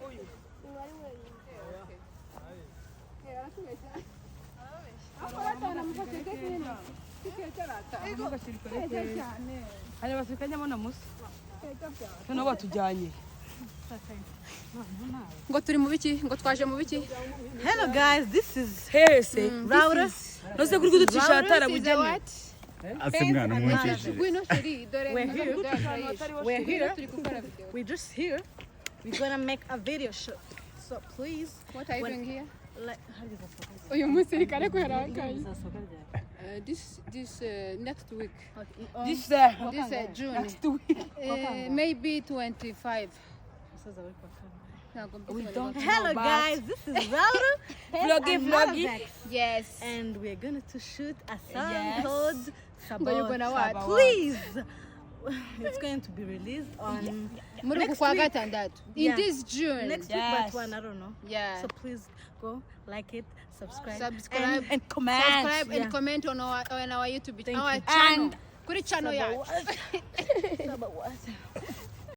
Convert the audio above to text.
Uyu Wari wenyine. Eh, aratubeshya. Aho batana mufate kino. Kikeza rata. Abasirikare. Keza cyane. Hari abasirikare nyamana musa. Keza byane. Noneho batujyanye. Ngo turi mu biki? Ngo twaje mu biki? Hello guys, this is Hese. Laura. Nose kuri kuducisha This is a ahatarabugenewe. what? Ase mwana umwumvishije. Ngwino chérie, dore. We're here. We're here. Turi gukora video. We're just here. We're gonna make a video shoot. So please, What are you doing here? Like, Uyu musirikare ko yarakaye. This next week. This This June. next week. Maybe 25. Ntabwo We mbizi. don't Hello know, but- guys, this is Laura. Vloggy, and vloggy. Maravex. Yes. And we're going to shoot a song called Ngo you Sabot. gonna what? Please, it's going to be released on Muri uku next kwa week. gatandatu. In this June. Next week, Yes. but one, I don't know. Yeah. So please go like it, subscribe, Subscribe. And comment. Subscribe and Yeah. comment on our YouTube Thank our you. channel. Kuri channel yacu. Sabot.